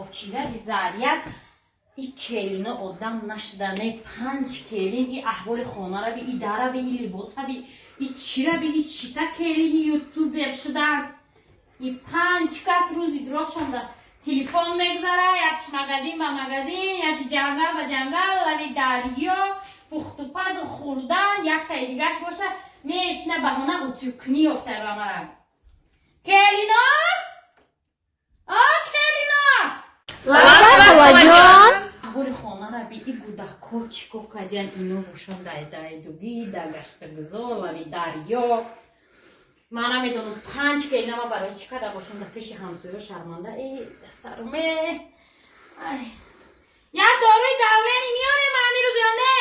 Очирави заряд и келино одам нашуда, не панҷ келин, и аҳволи хонарави, и дарави, и либосави, и чирави, и чита келини ютубер шудан. И панҷ кас рӯзи дуростшонда телефон мегзара, якш магазин ба магазин, якш ҷангал ба ҷангал, лави дарё, пухтупазу хӯрдан, яктаи дигаш боша мешина баҳона утюгкунӣ ёфтай ба ман. Келино? О, келино! Холаҷон. Аҳволи хонараби, и гудако чӣ кор кардиян, ино бошон дайдугӣ, да гаштагузор, лави дарё. Ман намедонам, панҷ келина ман барои чӣ карда бошам, дар пеши ҳамсоё шарманда. Э, саруме. Ай. Як дорои давление меёрем ҳамин рӯз ё не?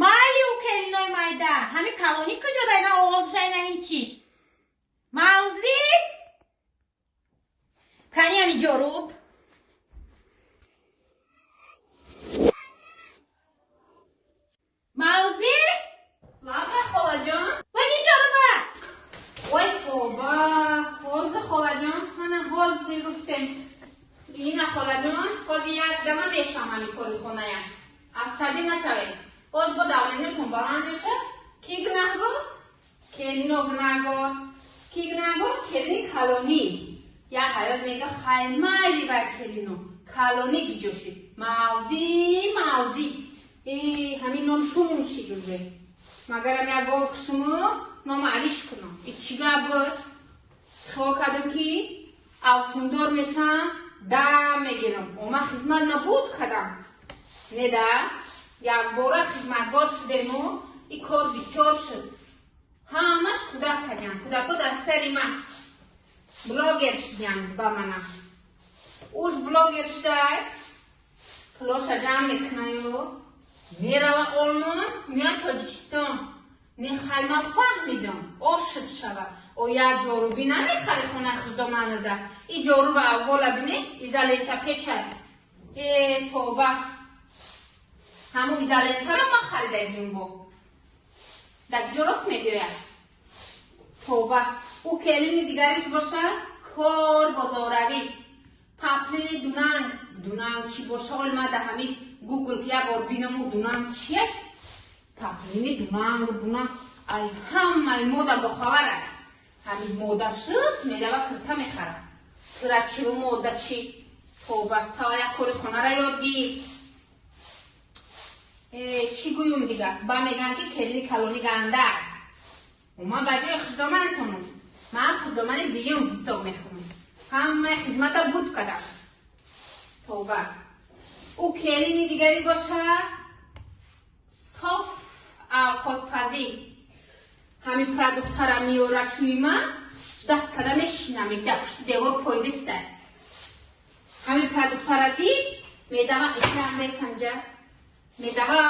Майли, ӯ келинои майда. Ҳами калонӣ куҷо дай, на овозша, на ҳичиш. Мавзӣ? Кани ҳами ҷоруб? Мавзӣ? Лаба, холаҷон. Вани ҷоруба? Ой, тоба. Ҳозир, холаҷон, мана ҳозир гуфтем. Ина, холаҷон, ҳозир як дама мешавам ҳами кори хонаям. Асабӣ нашавед. Ҳоз бо давлениятон баланд меша. Ки гунаҳгор? Келино гунаҳгор. Ки гунаҳгор? Келини калонӣ. Як ҳаёт мега, хай майли бар келино. Калонӣ гиҷошид. Мавзӣ, мавзӣ. Э, ҳамин ном шум шид уже. Магарам як гов кушуму нома алиш кунам. И чӣ гап буд? Хиёл кардам, ки авсундор мешам, дам мегирам. Ома хизмат набуд кардам. Не да, якбора хизматгор шудему и кор бисёр шуд. Ҳамаш кӯдак кардям. Кӯдако дар сари ман. Блогер шудям ба мана. Уж блогер шудай, пулоша ҷамъ мекунаю, мерава Олмон, меояд Тоҷикистон. Не, хай, ман фаҳмидам, ошиб шава. О, як ҷорубӣ намехари хонаи хуждоманада. И ҷоруба аввола бине, изолента печай. Э, тоба. Ҳамун изолентаро ман харидагим бо. Дар ҷо рост мебиёяд. Тоба. Ӯ келини дигариш боша, кор бозоравӣ. Паплини дунанг. Дунанг чӣ боша, оли ман дар ҳамин Гугл як бор бинаму дунанг чие? Паплини дунанг, дунанг. Ай, ҳамаи мода бохабара. Ҳамин мода шуд, мерава кирта мехара. Кира чиву мода чӣ? Тоба, тава як кори хонара ёд гир. Э, чӣ гӯюм дигар? Ба мегӯянд, ки келини калонӣ ганда. Ман ба ҷои хуждомантонам. Ман хуждомани дуюм ҳисоб мехӯрам. Ҳамаи хизмата буд кардам. Тоба. Ӯ келини дигарӣ боша, соф авқотпазӣ. Ҳамин продуктара меёра шӯима, даҳ када мешинам, мегда пушти девор пойдиста. Ҳамин продуктара дид, медава экран месанҷа. Медава,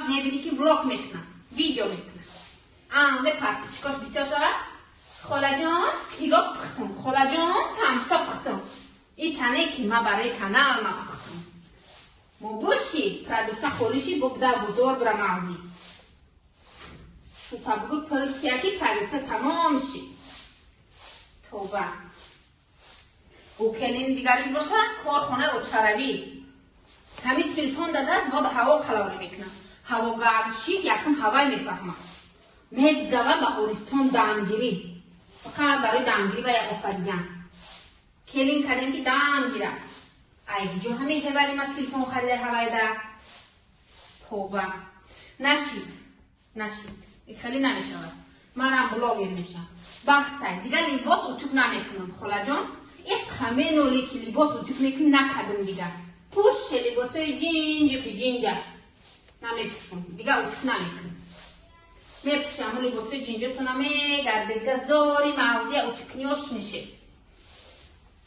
мебинӣ, ки влог мекунам, видео мекунам. Анде подписчикош бисёр шавад. Холаҷон, пирог пухтам, холаҷон, самса пухтам. И тане ки ма барои канал ма пухтам. Мо боши, продукта холиши бо буда бузор бира мағзӣ. Шута бугу пул кия, ки продукта тамом шид. Тоба. Ӯ келини дигариш боша, корхонаи очаравӣ. Ҳамин телефон дадад, бод ҳаво қалорӣ мекунам. Ҳаво гарм шид, якум ҳавай мефаҳмам. Медава Баҳористон дамгирӣ. Фақат барои дамгирӣ ва як офаридам. Келин кардем, ки дам гирад. Ай ҷо ҳамин ҳевари ма телефон харида ҳавайда. Тоба. Нашид. Нашид. Хеле намешавад. Манам блогер мешам. Бастай. Дигар либос утюг намекунам, холаҷон. И қаменоле ки либос утюг мекунӣ, накардам дигар. Пӯше либосои ҷинҷи ки ҷинҷа. Намепӯшам. Дигар утюг намекунам. Мепӯшам либосои ҷинҷатона, мегарде, дигар зори мавзея утюгкуниёш меше.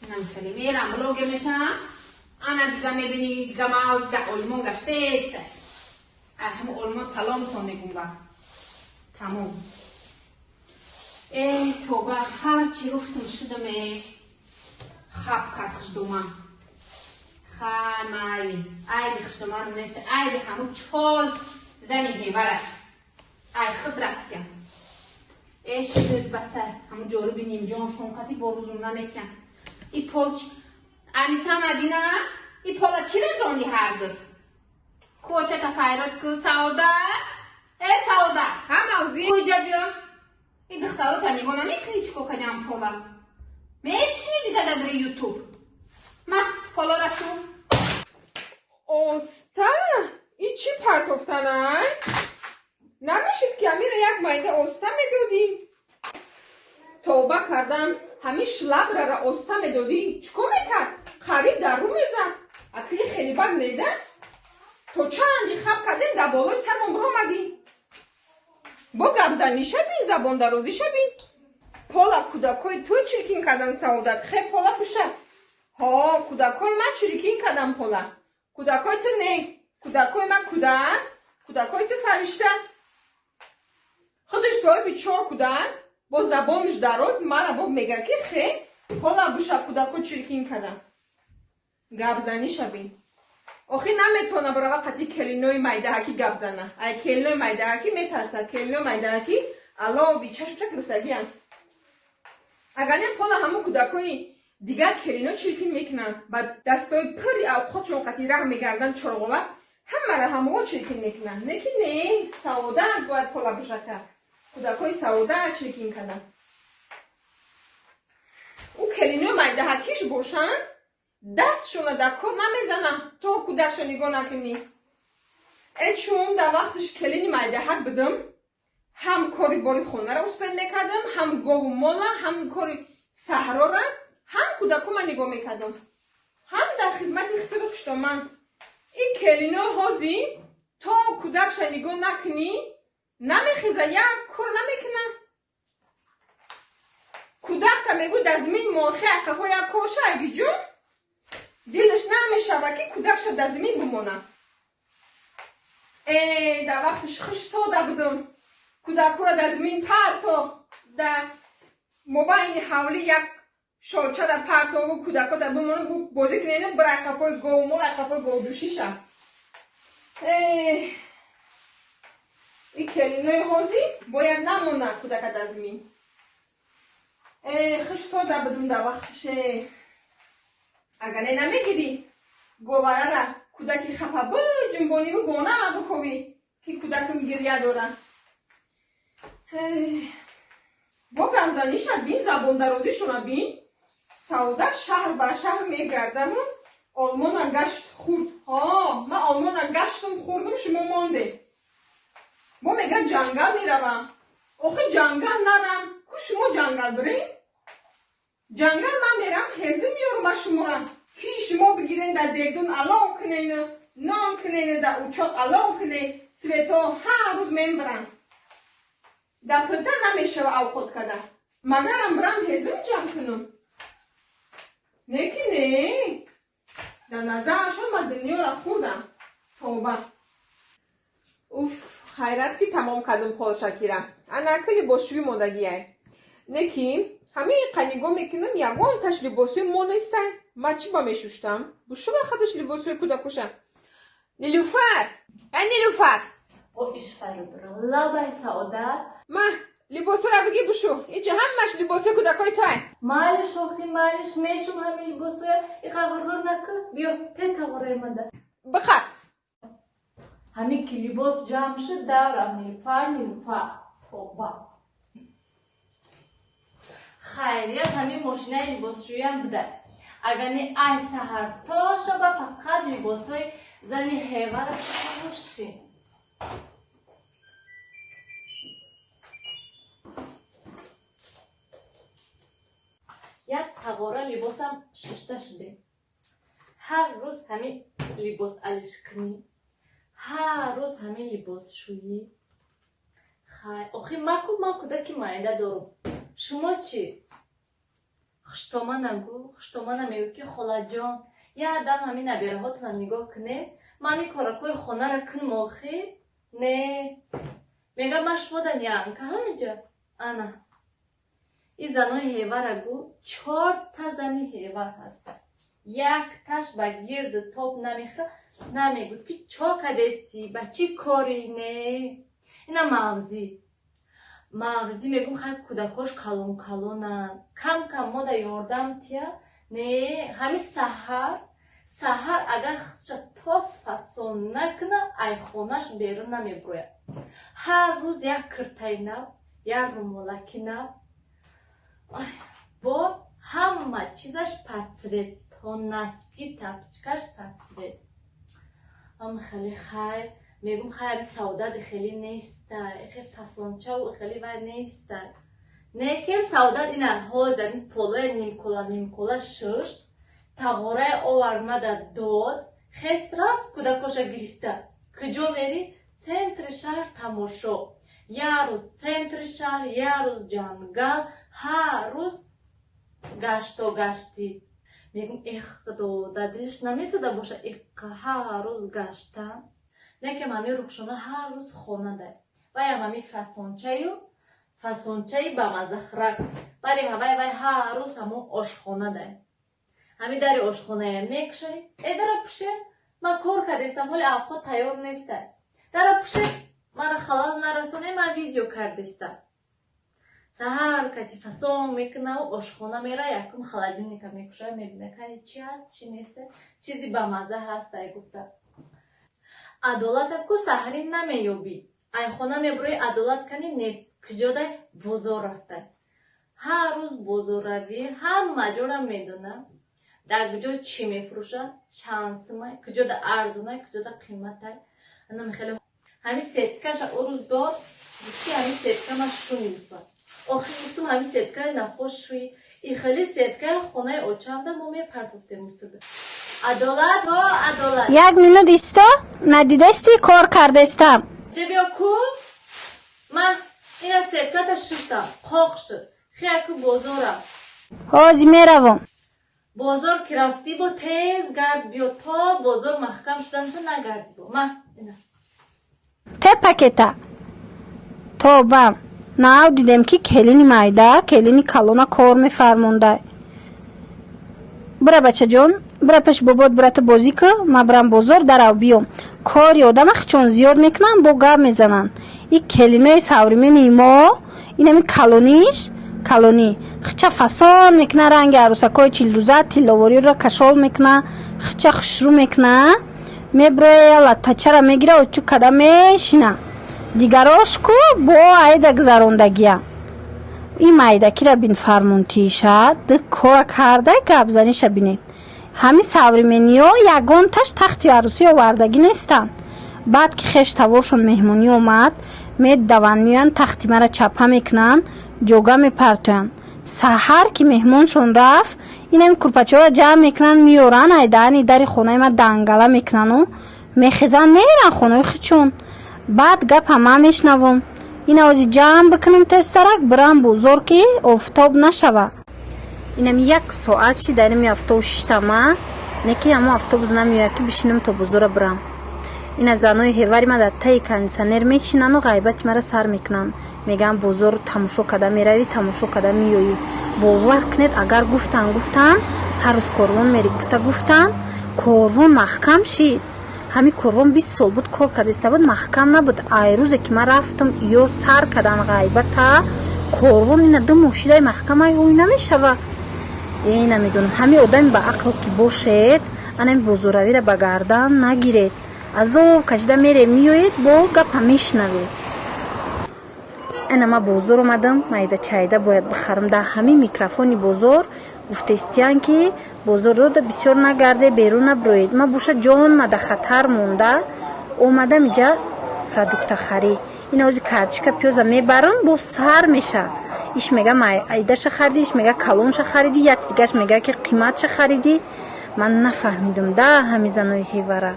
Инам хеле мерам блогер мешам. Ана дига мебинӣ, дига мавзи дар Олмон гаштеста. Ай ҳамун Олмон саломтон мегум ба. Тамом. Э, тоба, ҳарчи гуфтум шудаме. Хаб кард хушдоман. Хай, майли. Айби хушдоман нест, айби ҳамун чол зани ҳевараш. Ай худ рафтям. Эшид баса ҳамун ҷоруби нимҷон шонқати бо рӯзум наметиям. И пол Аниса Мадина, и пола чӣ резонди ҳардут? Кочата файрод ку Саодат? Э Саодат! Ҳа мавзи? Куҷа биё. И духтарота нигоҳ намекунӣ чӣ кор кардиам пола? Мешини дига дар Ютуб. Ма полора шу. Оста? И чӣ партофтанай? Намешид ки амира як майда оста медодӣ? Тавба кардам, ҳамин шлабрара оста медодӣ, чӣ кор мекард? Қариб дар рӯ мезад. Акли хеле бад неда? То чанди хаб кардем дар болои сармон биромадӣ. Бо гапзаниша бин, забондарозиша бин. Пола кӯдакҳои ту чиркин кардан Саодат, хе пола пӯша. Ҳо, кӯдакҳои ман чиркин кардан пола. Кӯдакҳои ту не. Кӯдакҳои ман кӯдак, кӯдакҳои ту фаришта. Худаш соҳиби чор кӯдак, бо забонаш дароз мара бо мега ки хе пола буша кӯдакҳо чиркин кардан. Гапзаниша бин. Охи наметавона барава қати келинои майдаҳакӣ гап зана. Ай келинои майдаҳакӣ метарсад. Келинои майдаҳакӣ алло бичашмча гирифтагиянд. Агар не пола ҳамун кӯдакони дигар келино чиркин мекунанд, ба дастои пури авқотшон қати раҳ мегарданд чорғова, ҳамаро ҳамоҳо чиркин мекунанд. Не ки не, Саодат бояд пола буша кард. Кӯдакҳои Саодат чиркин карданд. Ӯ келинои майдаҳакиш бошанд, дастшона дар кор намезанам то кӯдакша нигоҳ накунӣ. Э чун дар вақтиш келини майдаҳак будам, ҳам кори бори хонаро успед мекардам, ҳам гову мола, ҳам кори саҳрора, ҳам кӯдакома нигоҳ мекардам, ҳам дар хизмати хисру хуштоман. Ин келино ҳози то кӯдакша нигоҳ накунӣ намехеза, як кор намекуна. Кӯдакта мегӯ дар замин монхе ақафо як корша агиҷон, дилаш намешава ки кӯдакша дар замин бимона. Э дар вақтиш хуш сода будам. Кӯдакҳоро дар замин парто, дар мобайни ҳавлӣ як шолча дар партову кӯдакҳо дар бимона, бозӣ кунен, бира ақафои говмол, ақафои говҷӯшиша. Э и келинои ҳозӣ бояд намона кӯдака дар замин. Э хуш сода будам дар вақтиш. Агар не намегирӣ говарара кӯдаки хафа биҷунбониву бона бикобӣ ки кӯдакам гиря дора. Бо гапзаниша бин, забондарозишона бин. Саодат шаҳр ба шаҳр мегардаму Олмона гашт хурд. Ҳо, ман Олмона гаштум хурдум, шумо монде. Бо мега ҷангал меравам. Охи ҷангал нарам, ку шумо ҷангал бирем? Ҷангал ман мерам, ҳезим меёрум ба шумора. Ки шумо бигирен дар дегдун алов кунену, нон кунену, дар учоқ алов кунен, светҳо ҳар рӯз мебаранд. Дар плита намешава авқот карда. Магарам бирам ҳезим ҷамъ кунам. Не ки не. Дар назарашон ман дунёра хӯрдам. Тавба. Уф, хайрат ки тамом кардум полшакира. Анаки либосшӯӣ мондагиай. Не ки ҳамин қа нигоҳ мекунам, ягонташ либосҳои мо нестай. Ман чӣ ба мешуштам? Бушува худаш либосҳои кӯдакоша. Нилюфар! Ай Нилюфар! О ишфарудро лабай Саодат. Ма либосҳоро бигӣ бушу. Инҷа ҳамаш либосҳои кӯдакои туай. Майлиш охи, майлиш, мешум ҳамин либосҳоя. Иқа ғурғур накун. Биё, те тағораи мада. Бихаб. Ҳамин ки либос ҷамъ шуд, даврам Нилюфар, Нилюфар. Тоба. Хайрият ҳамин мошинаи либосшӯиам буда. Агар не ай саҳар то шаба фақат либосҳои зани ҳевара шӯши. Як тағора либосам шишта шуде. Ҳар рӯз ҳамин либос алишкунӣ, ҳар рӯз ҳамин либосшӯӣ. Хай, охи маку ман кӯдаки майда дорум. Шумо чӣ? Хуштома нагӯ, хуштома намегӯ ки холаҷон, як дам ҳамин набираҳотонам нигоҳ кунед, ман ҳамин коракҳои хонара кунам охи? Не. Мегам ман шумо да нянка ҳаминҷа? Ана. Ин занои ҳевара гӯ, чорта зани ҳевар ҳастанд. Якташ ба гирди тоб намехӯра, намегӯд ки чо кадести, ба чӣ корӣ, не. Ина мавзӣ. Мағзӣ мегум, хай, кӯдакош калон калонанд, кам кам мо да ёрдам тия. Не, ҳами саҳар саҳар агар худша то фасон накуна, ай хонаш берун намеброяд. Ҳар рӯз як киртаи нав, як румолаки нав, бо ҳама чизаш под цвет, то носки, тапочкаш под цвет. Ам хеле, хай, мегум, хай, ами Саодат хеле неста, хе фасончау хеле вай неста. Некем Саодат ина ҳозир ами полоя нимкола нимкола шушт, тағораи овармада дод, хест, рафт, кӯдакоша гирифта. Куҷо мери? Центри шаҳр тамошо. Як рӯз центри шаҳр, як рӯз ҷангал, ҳар рӯз гашту гаштӣ. Мегум, эх, худо, дар дилиш намесада боша иққа ҳар рӯз гаштан. Некем ҳами Рухшона ҳар рӯз хона дай. Ваям ҳами фасончаю фасончаи ба мазахрак, вале ҳавай вай ҳар рӯз ҳамон ошхона дай. Ҳами дари ошхоная мекушоӣ: «Э, дара пуше, ман кор кардестам, ҳоли авқот тайёр нестай, дара пуше, мара халал нарасоне, ман видео кардестам». Саҳар кати фасон мекунаву ошхона мера, якум холодильника мекушоя, мебина, кани чи ҳаст, чи неста, чизи бамазза ҳастай гуфта. Адолата ку саҳарӣ намеёбӣ. Айхона мебурои, Адолат кани нест, куҷодай? Бозор рафтай. Ҳар рӯз бозорравӣ, ҳама ҷора медонам, дар куҷо чӣ мефурӯшад, чанд сумай, куҷода арзонай, куҷода қиматай. Анам хеле ҳами сеткаша ӯ рӯз дод, гуфт, ки ҳами сетка ма шуни гуфта. Охир гуфтум, ҳами сеткаи нахош шӯи, и хеле сеткаи хонаи очамда мо мепартофтем устуда. Адолат, о Адолат! Як минут исто, надидасти, кор кардастам. Ҷа биё ку, ман ина сетката шуштам, қоқ шуд, хеяку бозора. Ҳозир меравам. Бозор ки рафтӣ, бо тез гард биё, то бозор маҳкам шуданаша нагарди. Бо ма ина. Те пакета тобам нав дидем, ки келини майда келини калона кор мефармондай. Бура, бачаҷон, бура пеш бобот, бурата бозӣ ку, ма бурам бозор, дарав биём. Кори одама хичон зиёд мекунанд, бо гап мезананд. И келинои современный мо, инами калониш, калонӣ хича фасон мекуна, ранги арӯсакҳои чилрӯза тилловориро кашол мекуна, хича хушрӯ мекуна, меброя, латтачара мегира, отюг када мешина. Дигарош ку бо айда гузарондагия. Ин майдакира бин, фармонтиша ду кора карда, гапзаниша бинед. Ҳамин современниҳо ягонташ тахти арӯсӣ овардагӣ нестанд. Баъд ки хеш таворшон меҳмонӣ омад, медаванд, меоянд, тахти мара чапа мекунанд, ҷога мепартоянд. Саҳар ки меҳмоншон рафт, инами курпачаҳоро ҷамъ мекунанд, меоранд, айдаани дари хонаи ма дангала мекунану мехезанд, меранд хонаи хичон. Баъд гапа ман мешнавам. Ина ози ҷамъ бикунам тезтарак, бирам бозор, ки офтоб нашава. Инами як соат ши дар инами автобус шиштама, не ки ҳамон автобус намеояд, ки бишинам, то бозора бирам. Ина занои ҳевари ма дар таи кондитсионер мечинану ғайбати мара сар мекунанд, мегӯянд: «Бозор тамошо карда меравӣ, тамошо карда меоӣ». Бовар кунед, агар гуфтан гуфтан, ҳар рӯз корвон мери гуфта гуфтан, корвон маҳкам шид. Ҳамин корвон 20 сол буд кор карда иста буд, маҳкам набуд. Ай рӯзе ки ман рафтам, ё сар кардан ғайбата, корвон ина 2 моҳ шидай маҳкам, ай ҳой намешава. Э, намедонам, ҳамин одами ба ақл ки бошед, анами бозорравиро ба гардан нагиред. Азоб кашида мере, меоед, бо гапа мешнавед. Ана ман бозор омадам, майда чайда бояд бихарам. Дар ҳамин микрофони бозор гуфтаистиян, ки бозорро бисёр нагарде, берун набироед. Ман боша ҷонма дар хатар монда, омадам иҷа продукта харӣ. Ина ози картошка, пиёза мебарам, боз сар меша. Иш мега майдаша харидӣ, иш мега калонша харидӣ, як дигаш мега, ки қиматша харидӣ. Ман нафаҳмидам да ҳамин занои ҳевара.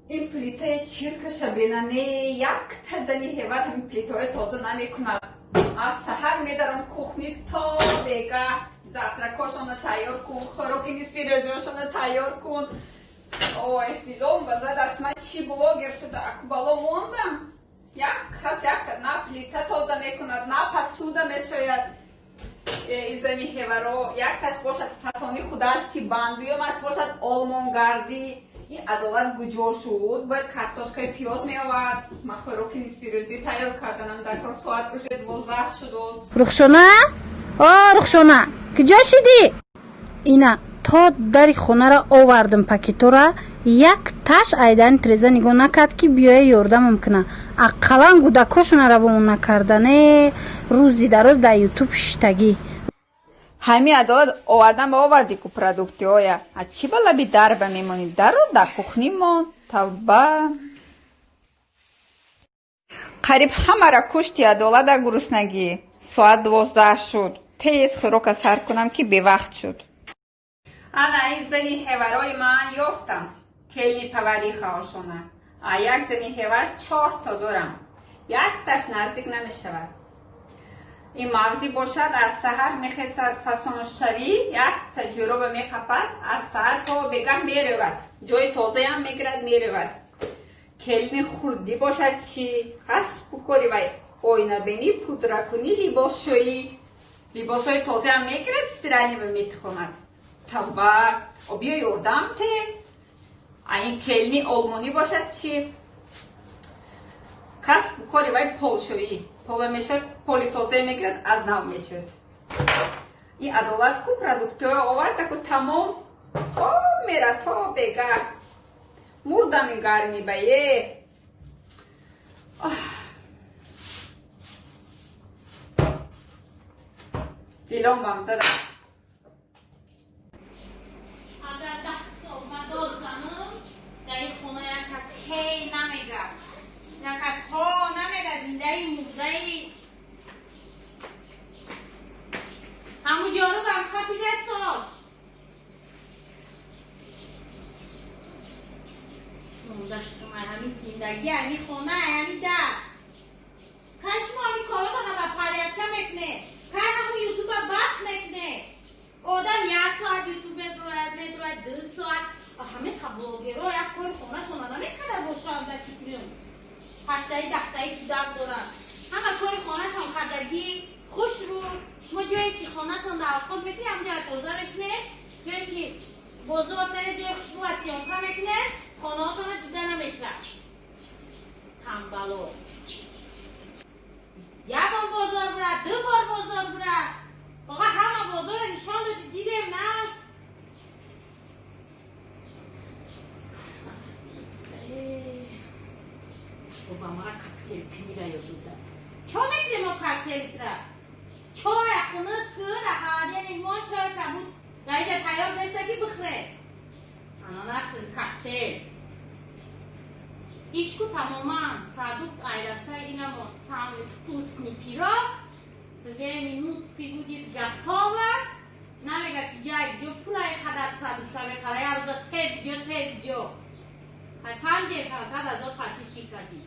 Ин плитаи чиркаша бина, не якта зани ҳевар ҳамин плитаҳои тоза намекунад. Аз саҳар медарам кухни, то бега завтракошона тайёр кун, хӯроки нисфи рӯзошона тайёр кун. Ой, дилом базад аст. Ман чӣ блогер шуда, акбало мондам. Як кас якта на плита тоза мекунад, на посуда мешояд. Зани ҳеваро якташ бошад фасони худаш, ки бандуёмаш бошад олмонгардӣ. Ин Адолат куҷо шуд? Бояд картошкаи пиёз меовард. Ман хӯроки нисфирӯзӣ тайёр карданам дар кор, соат уже 12 шудост. Рухшона, о Рухшона, куҷо шидӣ? Ина то дари хонаро овардам, пакетора як таш айдани треза нигоҳ накард, ки биёя ёрдамам куна. Ақаллан гудакошона равон накардане, рӯзи дароз дар Ютуб шиштагӣ. Ҳами Адолат овардан ба оварди ку продуктиҳоя. А чӣ ба лаби дарба мемонӣ? Даро дар кухни мон. Тавба, қариб ҳамара кушти, Адолада. Гуруснагӣ, соат 12 шуд. Тез хӯрока сар кунам, ки бевақт шуд. Ана ин зани ҳеварои ман ёфтам, келни повариха ошона. А як зани ҳевар чорто дорам, якташ наздик намешавад. Ин мавзӣ бошад, аз саҳар мехезад, фасоншавӣ, якта ҷӯроба мехапад, аз саҳар то бегаҳ меравад, ҷои тозаям мегирад, меравад. Келини хурдӣ бошад чӣ? Ҳасбу кори вай оинабинӣ, пудракунӣ, либосшӯӣ, либосҳои тозаам мегирад, стиральный ба метихонад. Тавба, биё ёрдам те. А ин келини олмонӣ бошад чӣ? Касбу кори вай полшӯӣ, пола мешуд, поли тозае мегирад, аз нав мешуд. Ин Адолат ку продуктҳоро оварда ку, тамом, хоб мера то бегаҳ. Мурдам ин гармӣ ба е. Дилом бам задааст. Агар 10 сол ма дод занам, дар ин хона як кас ҳей намега, як кас ҳо намега. Зиндаи мурдаи ҳаму ҷорубам хапидастод. Монда шудам ай ҳамин зиндагӣ, ҳамин хона, ай ҳамин дар. Кай шумо ҳамин коротона ба порядка мекунед? Кай ҳамун Ютуба бас мекунед? Одам як соат Ютуб меброяд, медрояд 2 соат. Ҳамин блогеро як кори хонашона намекарда бошанд, дар фикрим ҳаштаи даҳтаи кӯдак доранд, ҳама кори хонашон кардагӣ, хушрӯ. Шумо ҷое ки хонатон дар авқот мекунед, ҳамҷара тоза мекунед, ҷое ки бозор меред, ҷои хушрӯ съёмка мекунед, хонаотона дида намешавад. Тамбало як бор бозор бура, ду бор бозор бура. Оға, ҳама бозорро нишон доди, дидем на. Ба мара коктейл кунира ёд дода. Чо мекунем мо коктейлитра? Чоя хунук кун, холодильник мон, чой кабуд даиҷа тайёр неста, ки бихӯре. Ананас коктейл ишку тамоман продукт айрастай инамон. Самый вкусный пирог, 2 минуты будет готово. Намега ки ҷай ҷо пулаи қадар продукта мехара, як рӯза се видео, се видео. Фаҳмидем, 500 000 подписчик кардӣ.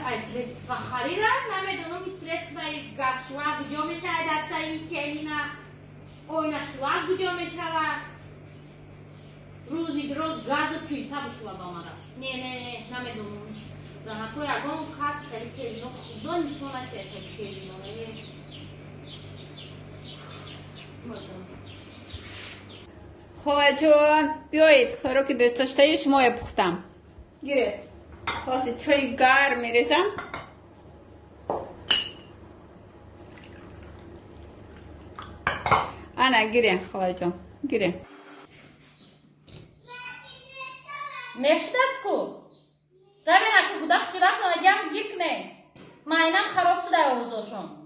Аз средства харира намедонам, средстваи газшӯва куҷо мешавад, дастаи келина ойнашӯва куҷо мешавад. Рӯзи дроз газу плита бишӯва ба мара. Не, не, не, намедонам, занако, ягон кас хели келино худо нишона тиҳад келино. Мардум. Холаҷон, биёед, хӯроки дӯстдоштаи шумоя пухтам. Гиред, ҳозир чои гарм мерезам. Ана, гире, холаҷон, гире. Мешудааст ку, равен, аки гудак шудааст, ана ҷамъ гир кунед. Майнам хароб шуда овозошон.